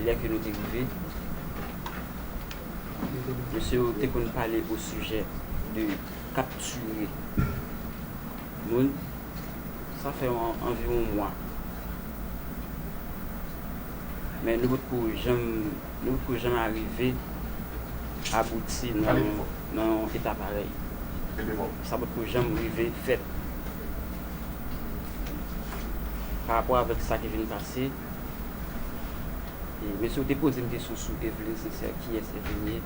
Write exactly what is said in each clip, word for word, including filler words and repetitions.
Lè ke nou te rive, mesye yo te konn pale o sijè de kaptire moun. Sa fè an- anviwon mwa. Men nou potko janm, nou potko janm arive abouti nan, nan yon eta parèy. Sa potko janm rive fèt. Pa rapò avèk sa ki vin pase, e mesye yo te poze m kesyon sou Evelyn Sincère, kiyès Evelyn ye.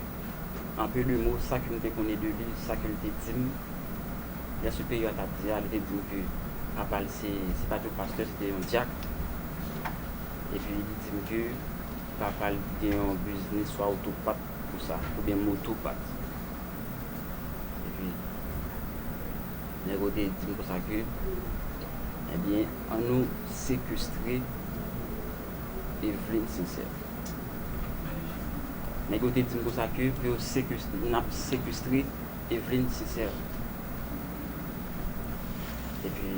An pe de mo, sa ke m te konnen de li, sa ke l te di m, lè siperyè a t ap di a, li te di m ke papa l se, se pa t yon pastè, se te yon dyak. Epi li di m ke papa l gen yon biznis swa otopat konsa, oubyen motopat. Epi nèg yo te di m konsa ke, ebyen, ann nou sekestre Evelyn Sincère. Nèg yo te di m konsa ke pou yo sekestre, n ap sekestre Evelyn Sincère. Epi,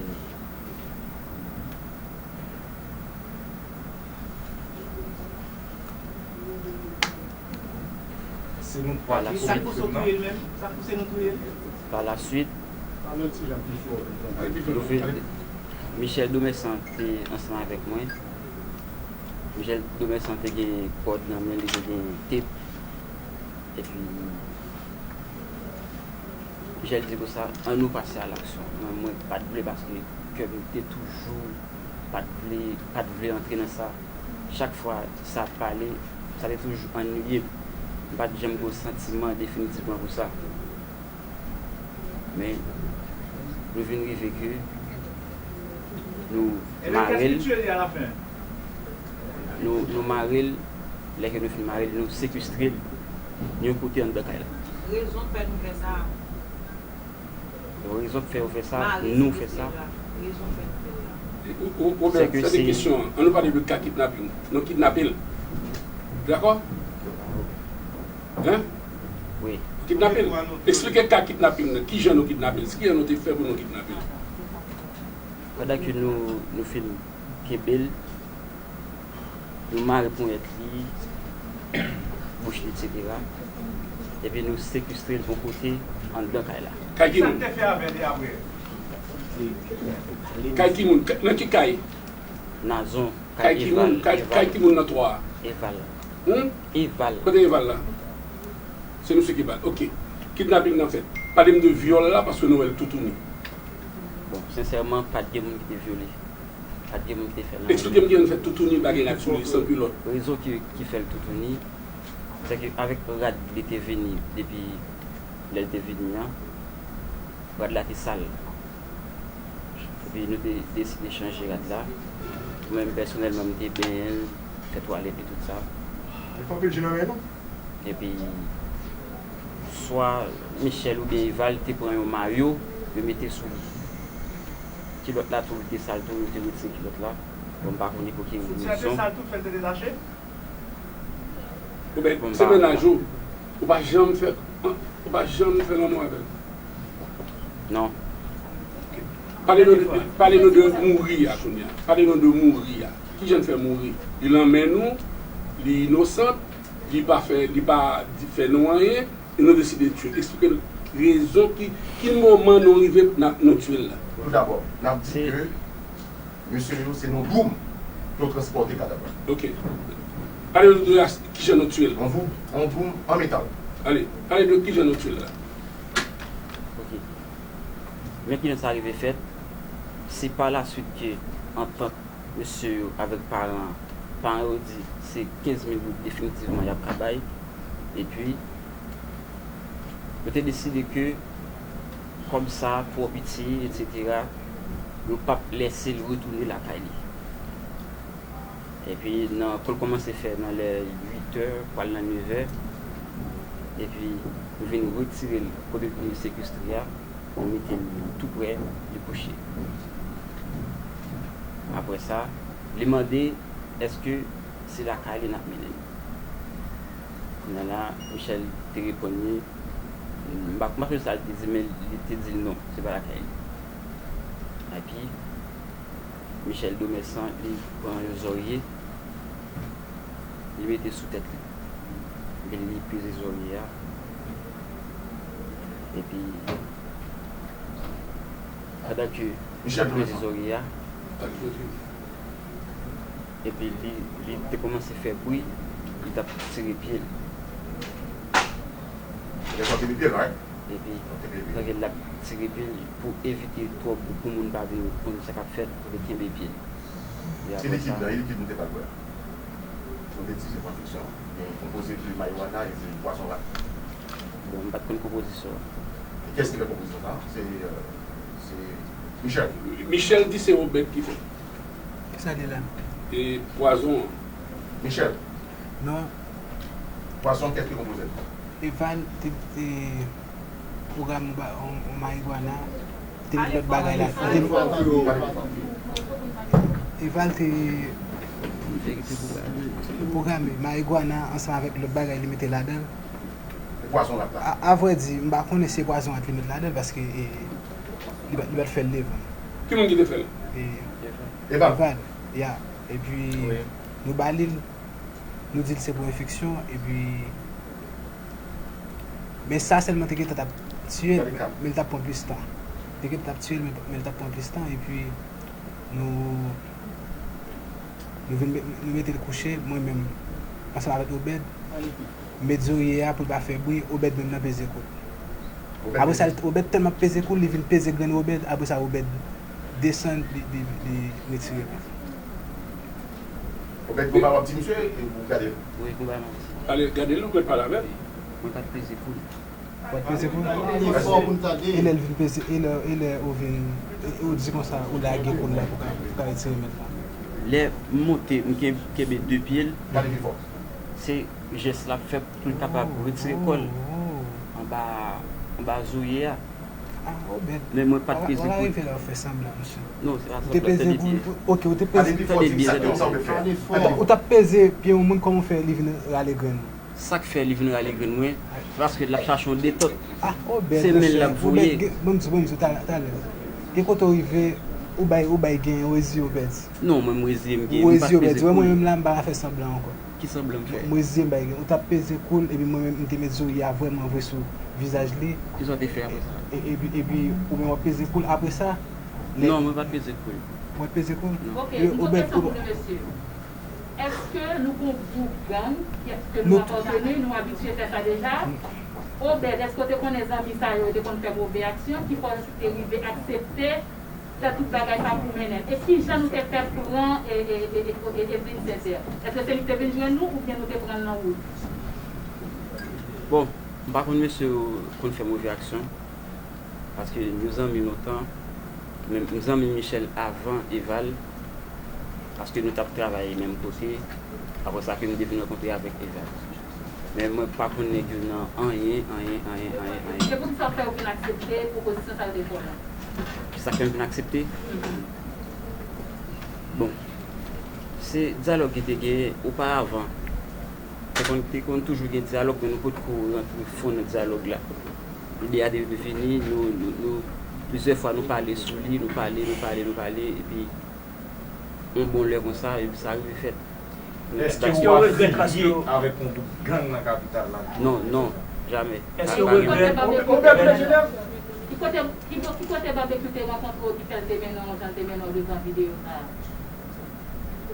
Se nou twa ki komet krim nan. Pa la swit, Michel Domersan te ansanm avèk mwen. Michel Domersan te gen kòd nan men li, te gen tep. Epi Michel di konsa, ann nou pase a laksyon. Mwen, mwen pa t vle paske kè m te toujou pa t vle, pa t vle antre nan sa. Chak fwa sa ap pale, sa te toujou annuiye m. M pa t janm gen yon santiman definitivman pou sa. Men, nou vin rive ke nou mare l. Nou, nou mare l, lè ke nou fin mare l, nou sekestre l yon kote anndan kay la. Rezon k fè nou fè sa. Rezon k fè yo fè sa, nou fè sa. Ou, ou, Robert, sa te kesyon an. Ann nou pale de ka kidnaping. Nou kidnape l. Dakò? Hein? Wi. Kidnape l. Eksplike ka kidnaping nan. Kijan nou kidnape l? Kijan nou te fè pou nou kidnape l? Pandan ke nou, nou fin kenbe l, nou mare ponyèt li, bouch li, etsetera. Epi nou sekestre l yon kote anndan kay la. Kay ki moun? Kay ki moun? Nan ki kay? Nazon, kay Eval. Kay ki moun nan twa a? Eval. Hmm? Eval. Kote Eval la? Se misye ki ba l. Ok. Kidnaping nan fèt. Pale m de vyòl la paske nou wè l toutouni. Bon, sensèman, pa t gen moun ki te vyole. Pa t gen moun ki te fè l anyen. Eksplike m kijan l fèt toutouni, pa gen rad sou li, san kilòt. Rezon ki, ki fè l toutouni, se ke avèk rad li te vini depi lè l te vini an, rad la te sal. Epi nou te deside chanje rad la. Mwen menm pèsonèlman, m te benyen l, fè twalèt li, tout sa. Li fè anpil ji nan men nou. Epi swa Michel oubyen Eval te pran yon mayo, yo mete sou li. Kilòt la tou, li te sal tou, yo te retire kilòt la. Bon, m pa konnen pou ki rezon. Foutiyè te sal tou, fè l te detache? Oubyen se mennaj ou, ou pa janm fè, ou pa janm fè lanmou avè l? Non. Pale nou de, pale nou de mouri a kounye a. Pale nou de mouri a. Kijan l fè mouri? Li lanmen nou, li inosan, li pa fè, li pa di, fè nou anyen, e nou deside tye l. Eksplike n rezon ki, ki moman nou rive n ap, nou tye l la. Toudabò, n ap di ke mesye yo se nan Doum pou yo transpòte kadav la. Ok. Pale nou de kijan nou tye l. An Doum, an Doum, an metal. Ale, pale nou kijan nou tye l la. Ok. Men kijan sa rive fèt, se pa laswit ke antant mesye yo avèk paran an, paran yo di se kenz mil goud definitivman y ap ka bay, epi yo te deside ke kòb sa twò piti, etsetera, yo p ap lèse l retounen lakay li. Epi nan, kou l kòmanse fè nan lè uit è, pral nan nèf è, epi nou vin retire l kote nou te sekestre a, nou mete l tou prè li kouche. Apre sa, li mande èske se lakay li n ap mennen l. Kounye a la, Michel te reponn li, m pa, m pa sonje sa l te di, men li te di l non, se pa lakay li. Epi, Michel Domersan, li pran yon zòrye, Li mete sou tèt li. Epi li peze zòrye a. Epi, pandan ke li peze zòrye a, epi li, li te kòmanse fè bri, li t ap tire pye l. Epi, pandan l ap tire pye l, pou evite twòp, pou moun pa vin konn sa k ap fèt, li kenbe pye l. E apre sa, e likid nou te ba l bwè a? Nou te di se pran fiksyon. Gen konpoze de marijuana e de pwazon rat. Bon, m pa t konn konpozisyon an. E kiyès ki fè konpozisyon sa? Se, se Michel. Michel di se Obed ki fè. Kisa li la? E pwazon an. Michel. Non. Pwazon, kiyès ki konpoze l? Eval te, te pwogram yon ba- yon yon marijuana, te met lòt bagay la. Te, Eval te pwograme marijuana ansanm avèk lòt bagay li mete ladan l. E pwazon rat la? A, a vrè di, m pa konnen si se pwazon rat li met ladan l paske e, li pa, li pa t fè l devan m. Ki moun ki te fè l? E, Eval. Eval, ya. Epi, nou ba li l, nou di l se pou enfeksyon, epi, men sa sèlman te gentan t ap tiye l, men l t ap pran plis tan. Te gentan t ap tiye l, men l t ap pran plis tan, epi, nou, nou vin, nou mete l kouche, mwen menm, ansanm avèk Obed, m met zòrye a pou l pa fè bri, Obed menm nan peze kou l. Apre sa, Obed tèlman ap peze kou l, li vin peze grenn Obed, apre sa, Obed desann, li, li, li retire l. Obed, gon bagay w ap di misye, e ou gade l? Wi, gon bagay m ap di. Ale, gade l, ou mèt pale avè l. Mwen pa t peze kou l. Ou pa t peze kou l? Li fò pou n tande. E lè l vin peze, e lè, e lè ou vin, e ou di konsa, ou lage kou l la pou ka, pou ka retire mèt la. Lè m monte, m ken- kenbe de pye l. Gade pi fò. Se jès l ap fè pou l kapab retire kò l anba, anba zòrye a. Ah, Obed. Men mwen pa t peze kou l. Wap rive la w fè sanblan, mesye. Non, se pa Ou te sanblan, peze tande kou byen. l, ok, ou te peze. Tande byen, tande byen. Ou t ap peze pye yon moun, kòman w fè li vin rale grenn ou? Sa k fè li vin rale grenn mwen, se paske l ap chache yon detant. Ah, Obed, Se men l l ap voye. Obed, gen- ban m di, ban m di, talè, talè. Gen kote w rive, ou bay, ou bay gen, ou reziye w pèdi. Non, mwen m reziye m gen, m pa t peze kou l. Ou reziye w pèdi. Wè mwen menm la, m pa ka fè sanblan ankò. Ki sanblan m fè? M reziye m bay gen. Ou t ap peze kou l, epi mwen menm, m te met zòrye a vrèman vre sou vizaj li. Kisa w te fè apre sa? E, epi, epi, ou menm w ap peze kou l. Apre sa, Non, mwen pa t peze kou l. Ou pa t peze kou l? Non. Ok, yon lòt kesyon pou nou, mesye. Èske nou gon gwoup gang, èske nou apateni, nou abitye fè sa deja? Obed, èske w te konnen zanmi sa yo, yo te konn fè move aksyon, ki fè w te rive aksepte fè tout bagay sa pou mennen l? E kijan nou te fè pran e, e, e, e, e, Edwin Sincère? Èske se li ki te vin jwenn nou, oubyen nou te pran l nan wout? Bon, m pa konn mesye yo konn fè move aksyon. Paske nou zanmi lontan, men m zanmi Michel avan Eval, paske nou t ap travay menm kote, apre sa ke m te vin rankontre avèk Eval. Men mwen pa konn nèg yo nan anyen, anyen, anyen, anyen, anyen. E poukisa w fè w vin aksepte pwopozisyon sa yo te fè w la? Kisa k fè m vin aksepte? Bon, se dyalòg ki te genyen oparavan. Te konn, te konn toujou gen dyalòg, men nou potko rantre fon nan dyalòg la. Lide a te vini, nou, nou, nou, plizyè fwa nou pale sou li, nou pale, nou pale, nou pale, epi yon bon lè konsa, epi sa rive fèt. Èske w ap filiye avèk yon gwoup gang nan kapital la? Non, non, jamè. Èske w regrèt? Ki kote, ki, ki kote Babekyou te rankontre w ki fè l te mennen w jan l te mennen w devan videyo sa a?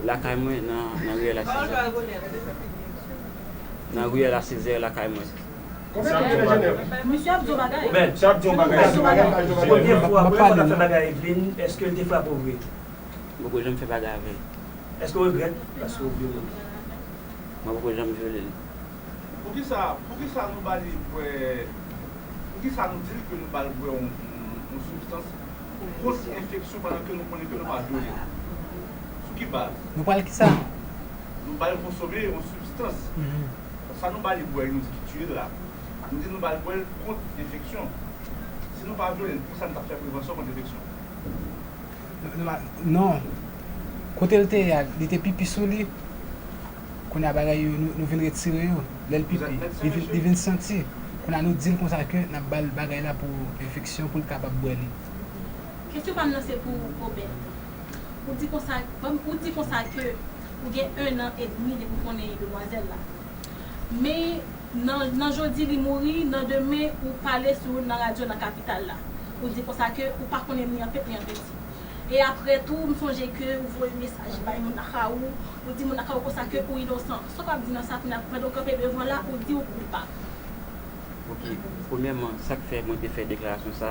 Lakay mwen, nan, nan riyèl a Sizè. Nan riyèl a Sizè, lakay mwen. Misye ap di yon bagay. Misye ap di yon bagay. Premye fwa, premye fwa w ta fè bagay Edwin, èske l te frape w vre? M poko janm fè bagay avè l. Èske w regrèt paske w vyole l? Mwen poko janm vyole l. Poukisa, poukisa nou ba li bwè, poukisa nou di l ke nou ba l bwè yon, yon, yon sibstans pou kont enfeksyon pandan ke nou konnen ke nou pa vyole l? Sou ki baz? Nou pral kisa? Nou ba l konsome yon sibstans. Sa nou ba li bwè, nou di ki tiye l la. Nou di nou ba l bwè l kont enfeksyon. Si nou pa vyole l, poukisa nou t ap fè prevansyon kont enfeksyon? Non. Kote l te ye a, li te pipi sou li. Kounye a bagay yo, nou, nou vin retire yo. Lè l pipi, li vin, li vin santi. Kounye a nou di l konsa ke n ap ba l bagay la pou enfeksyon, pou l kapab bwè li. Kesyon pa m nan se pou Obed. Ou di konsa, ou di konsa ke Ou gen en an edmi depi w konnen demwazèl la. Men nan, nan jodi li mouri, nan demen ou pale sou nan radyo nan kapital la. Ou di konsa ke ou pa konnen li an pèp, li an pèdi. E apre tou, m sonje ke ou voye mesaj bay moun lakay ou, ou di moun lakay ou konsa ke ou inosan. Sa w ap di nan sa, kounye a, pandan w kanpe devan la, ou di ou koupab. Ok, premyèman, sa k fè mwen te fè deklarasyon sa,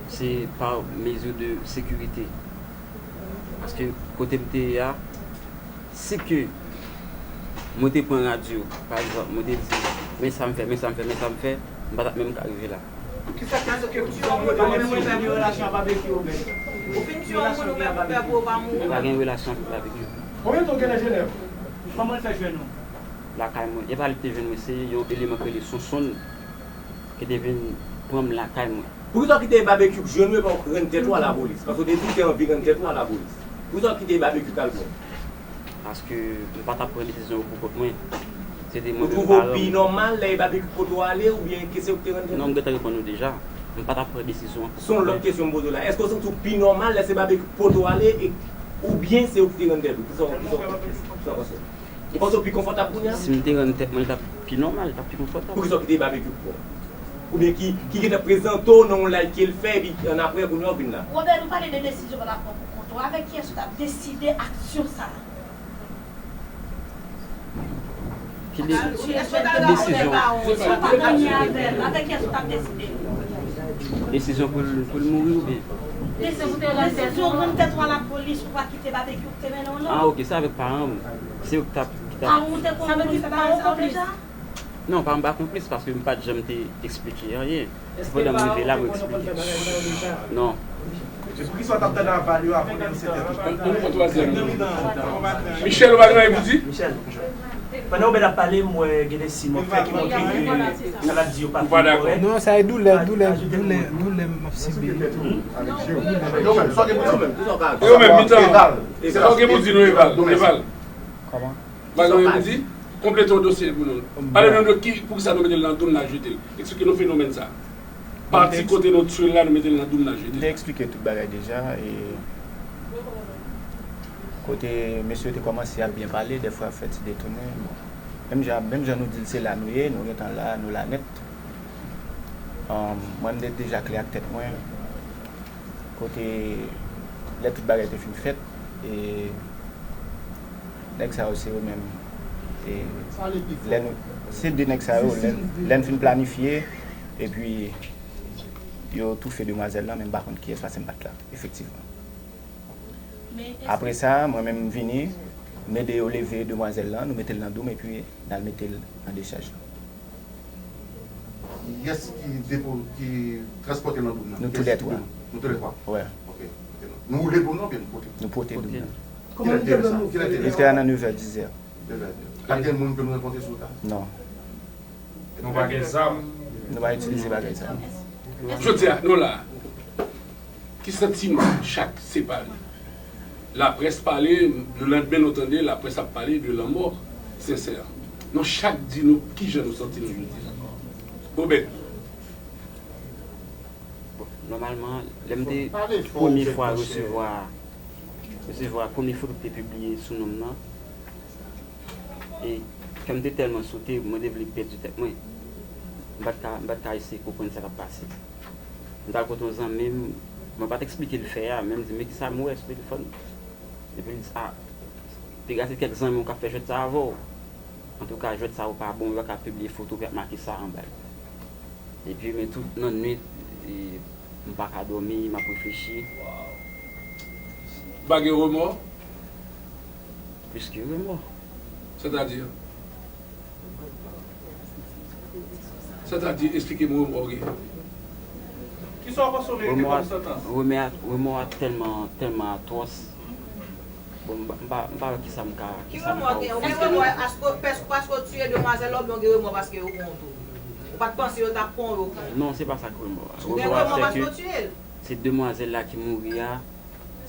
se pa mezi de sekirite. Paske kote m te ye a, si ke mwen te pran radyo, pa egzanp, mwen te di, men sa m fè, men sa m fè, men sa m fè, m pa t ap menm ka rive la. Kisa k fè ke ou pa menm mwen fè yon relasyon ak Babekyou, Obed? Ou fin tiye yon moun ou menm ou pè pou ou pa mouri. M pa gen relasyon avèk Babekyou. Konbyen tan w gen nan Jenèv? Kòman l fè jwenn ou? Lakay mwen. E pa li ki te jwenn mwen, se yon eleman ki rele Sonsonn ki te vin pran m lakay mwen. Poukisa w kite Babekyou k jwenn ou epi w rann tèt ou a lapolis? Paske w te di w te anvi rann tèt ou a lapolis. Poukisa w kite Babekyou k al pran w? Paske m pa t ap pran desizyon yo pou kont mwen. Se te mwen menm paran m. Ou twouve w pi nòmal lè e Babekyou k pote w ale oubyen ke se ou k te rann tèt ou? Non, m gentan reponn ou deja. M pa t ap pran desizyon an pou kont mwen. Se yon lòt kesyon m poze w la. Èske w santi w pi nòmal lè se Babekyou k pote w ale e oubyen se ou ki te rann tèt ou? Kisa w, kisa w, kisa w panse? Ou panse w pi konfòtab kounye a? Si m te rann tèt mwen, li t ap pi nòmal, li t ap pi konfòtab. Poukisa w kite Babekyou pran w? Oubyen ki, ki gentan prezante w nan yon live ke l fè, epi annapre, kounye a w vin la? Robert, ou pale de desizyon w t ap pran pou kont ou. Avèk kiyès ou t ap deside aksyon sa a? Ki de, ki desizyon? Si w pa t anyen avè l, avèk kiyès ou t ap deside? Desizyon pou l, pou l mouri oubyen? Desizyon pou te rann tèt ou. Desizyon rann tèt ou a lapolis, ou pa kite Babekyou ki te mennen w non. Ah, ok, se avèk paran m. Se yo ki t ap, ki t ap. Paran w te konn konn bagay sa yo deja? Non, paran m pa konplis paske m pa t janm te eksplike anyen. Se pandan m rive la mwen eksplike. Non. Poukisa w t ap tande aval yo avan w denonse tèt ou? Michel, ou pa gen anyen pou di? Pandan Obed ap pale, m wè gen de siy m wè fè ki montre ke sa l ap di yo pa fin kòrèk. Non, sa e doulè, doulè, doulè, doulè m ap sibi. E ou menm, mitan. Sa w gen pou di nou, Eval? Eval. Kòman? Ou pa gen anyen pou di? Konplete yon dosye pou nou. Pale nou de ki, poukisa nou mete l nan doum n al jete l. Eksplike nou fenomèn sa. Pati kote nou tiye l la, nou mete l nan doum n al jete l. M te eksplike tout bagay deja. E kote mesye yo te kòmanse ap byen pale, dèfwa ap fè ti detounen. Bon. Menm jan, menm jan nou di l se la nou ye, nou gentan la, nou la nèt. Mwen, m te deja klè ak tèt mwen. Kote, lè tout bagay te fin fèt, e nèg sa yo se yo menm. E lè nou, se de nèg sa yo, lè, lè n fin planifye, epi yo toufe demwazèl lan, men m pa konn kiyès, paske m pa t la, efektivman. Apre sa, mwen menm m vini, m ede yo leve demwazèl lan, nou mete l nan doum, epi n al mete l nan dechaj lan. Kiyès ki depo, ki transpòte l nan doum nan? Nou toulè twa. Nou toulè twa? Wi. Ok. Nou woule doum nan oubyen nou pote? Nou pote doum nan. Kilè te ye sa? Kilè te ye sa? Li te a nan nevè, dizè. Nevè, dizè. Pa t gen moun ke nou rankontre sou wout la? Non. Nou pa gen zam. Nou pa itilize bagay sa. Jodi a, nou la. Ki santiman chak separe? Laprès pale, le landmen nou tande laprès ap pale de lanmò Sensè. Nou chak di nou kijan nou santi nou jodi a. Obed. Bon, nòmalman, lè m te premye fwa resevwa, resevwa premye foto ki te pibliye sou non m nan, e kè m te tèlman sote, mwen te vle pèdi tèt mwen. M pa t ka, m pa t ka eseye konprann sa k ap pase. M t al kote yon zanmi m, mwen pa t eksplike l fè a, men m di, men kisa m wè sou telefòn? Epi l di, a, te gade kèk zanmi w k ap fè jwèt sa avè w. Antouka, jwèt sa yo pa bon, yo pa ka pibliye foto pou y ap make sa anba l. Epi, men tout nan nwit, e, m pa ka dòmi, m ap reflechi. Ou pa gen remò? Plis ke remò. Sètadi? Sètadi, eksplike m remò w genyen. Kisa w panse w merite kòm santans? Remò a, remò a tèlman, tèlman atwòs. Bon, m pa, m pa, m pa wè kisa m ka, kisa m ka ofri. Ki remò w genyen? Ou gen remò paske, paske w tiye demwazèl la oubyen w gen remò paske yo pran w tou? Ou pa t panse yo t ap pran w, yo pran w? Non, se pa sa k remò a. Ou gen remò paske w tiye l? Se demwazèl la ki mouri a,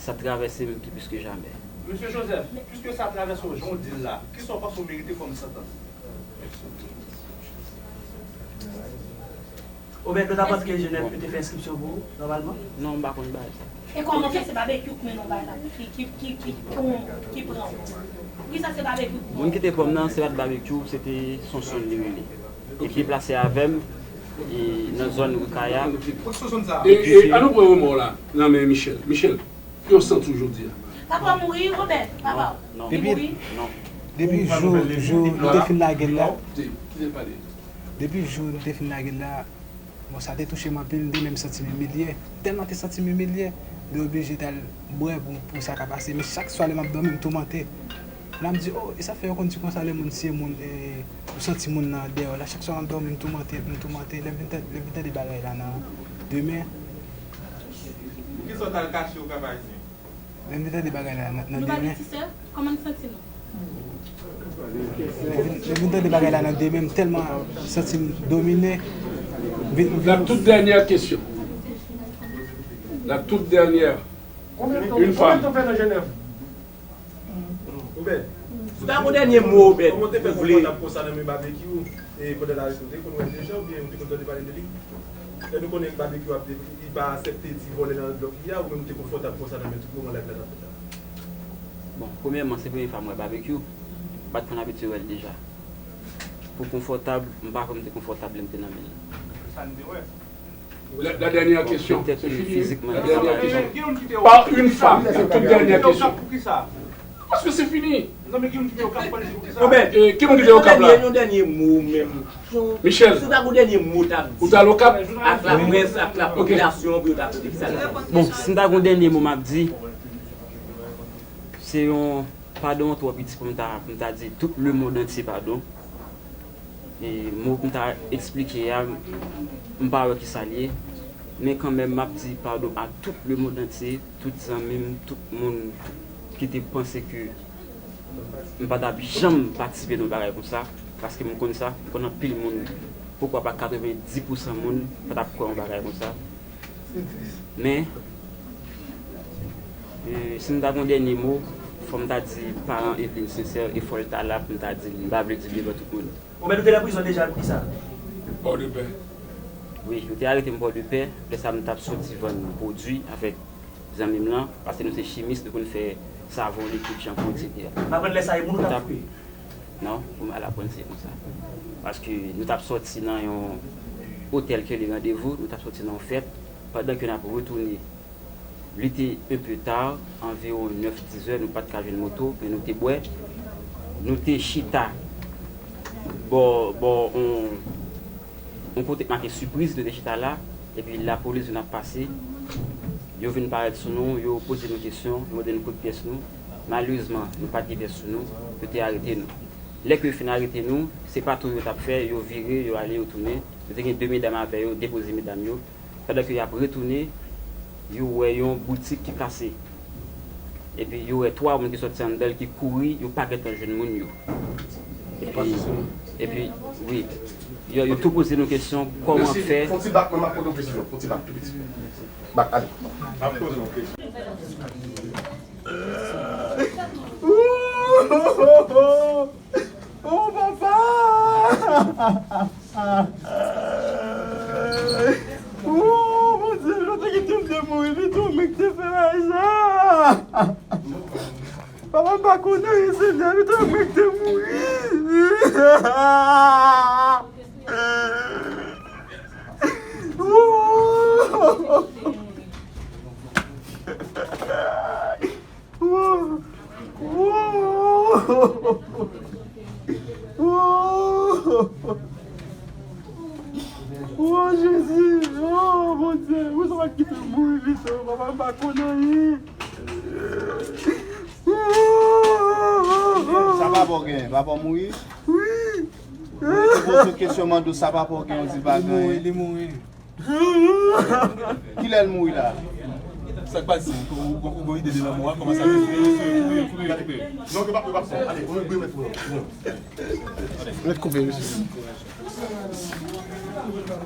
sa travèse m pi plis ke jamè. Mesye Joseph, piske sa travèse w jan w di l la, kisa w panse w merite kòm santans? Obed, nou t ap antre Jenèv, yo te fè enskripsyon pou ou, nòmalman? Non, m pa konn bagay sa. E kòman fè se Babekyou k mennen w bay la, ki, ki, ki, ki, ki, ki pran w? Poukisa se Babekyou k pran w? Moun ki te pran m nan, se pa t Babekyou, se te Sonson li rele. Li deplase avè m, e, nan zòn Rikaya. E, e, an nou pran remò la nan men Michel. Michel, ki w santi w jodi a? Papa w mouri, Obed, papa w. Non, non. Li mouri? Non. Depi jou, jou nou te fin lage l la. Depi jou nou te fin lage l la, bon, sa te touche m anpil, m te menm santi m imilye. M tèlman te santi m imilye, m te oblije t al bwè pou, pou sa ka pase. Men chak swa lè m ap dòmi, m toumante. La m di, oh, e sa fè yo konn di konsa lè moun tiye moun, e, ou santi moun nan dèyè w la. Chak swa m ap dòmi, m toumante, m toumante. Lè m vin tande, lè m vin tande bagay la nan demen. Poukisa w t al kache Okap Ayisyen? Lè m vin tande bagay la nan, nan demen. Nou pa gen ti sè? Kòman n santi nou? Lè m vin, lè m vin tande bagay la nan demen, m tèlman santi m domine. M vin, m vin. La toute dernière question. La toute dernière. Une femme. Obed, si w ta gon dènye mo, Obed, kòman w te fè konfòtab konsa nan men Babekyou, e pandan l arete w, te konn wè l deja oubyen ou te konn tande pale de li? Lè nou konnen Babekyou ap, li pa aksepte ti vòlè nan blòk li a, ou menm ou te konfòtab konsa nan men tout moman live la t ap fèt la? Bon, premyèman, se premye fwa m wè Babekyou. M pa t konn abitye wè l deja. Pou konfòtab, m pa kwè m te konfòtab lè m te nan men l. Sa n te wè. La, la dernière question. C'est fini. La dernière question. Par une femme. La toute dernière question. Parce que c'est fini. Obed, e, ki moun ki te Okap la? Yon dènye mo menm. Michel. Si w ta gon dènye mo w t ap di. Ou t al Okap? Ak laprès, ak lapopilasyon pou yo ta tande ki sa l ap di. Bon, si m ta gon dènye mo m ap di, se yon padon twò piti pou m ta, pou m ta di tout lemonn antye padon. E mo pou m ta eksplike a, m pa wè ki sa l ye. Men kanmenm, m ap di padon a tout lemonn antye, tout zanmi m, tout moun ki te panse ke m pa t ap janm patisipe nan yon bagay konsa, paske m konn sa, m konn anpil moun, poukwa pa katrevenndis pousan moun pa t ap kwè yon bagay konsa. Men, e, si m ta gon dènye mo, fò m ta di paran Eveline sensè, e fò l ta la pou m ta di l, m pa vle di l devan tout moun. Obed, ou te nan prizon deja, poukisa? Pòdepè. Wi, yo te arete m Pòdepè, lè sa a m t ap soti vann pwodui avèk zanmi m lan, paske nou se chimis, nou konn fè savon, likid, chanpou, etsetera. M aprann lè sa a e moun ou t ap koupe? Non, pou m al aprann se konsa. Paske nou t ap sòti nan yon otèl ki rele Randevou, nou t ap sòti nan yon fèt, pandan ke n ap retounen, li te un peu tard, anviwon nèf, dizè, nou pa t ka jwenn moto, men nou te bwè. Nou te chita bò, bò, on, on kote k make Sipriz, nou te chita la, epi lapolis vin ap pase. Yo vin parèt sou nou, yo poze nou kesyon, yo mande nou kote pyès nou. Malerezman, nou pa t gen pyès sou nou, yo te arete nou. Lè ke yo fin arete nou, se pa tou yo t ap fè, yo vire, yo ale, yo tounen. Yo te gen de medam avè yo, depoze medam yo. Pandan ke y ap retounen, yo wè yon boutik ki kase. Epi yo wè twa moun ki sòti anndan l ki kouri, yo pa gentan jwenn moun yo. Epi, epi, wi, yo, yo tou poze nou kesyon, kòman fè. Fon ti bak, mwen m ap poze w kesyon. Fon ti bak, tou piti. Bak, ale. M ap poze w kesyon. Oh, papa! Oh, Bondye, yo te kite m te mouri pito, men ki te fè bagay sa. Papa, m pa konnen, Senyè, pito, men ki te mouri. Oh! Wo! Wo! Wo! Wo, Jezi! Oh, Bondye! Ou sa pa kite m mouri pito, papa, m pa konn anyen. Sa papa w genyen? Papa w mouri? Wi! Mwen te poze w kesyon, mande w sa papa w genyen, w di l pa genyen. Li mouri, li mouri. Kilè l mouri la? Sa k pase? Ou, ou, ou gon ide de lanmò a? Kòman sa te fini? Kouri, kouri, kouri. Non, yo pa, yo pa fè. Ale, ou, ou, ou, ou. Ret koupe, mesye.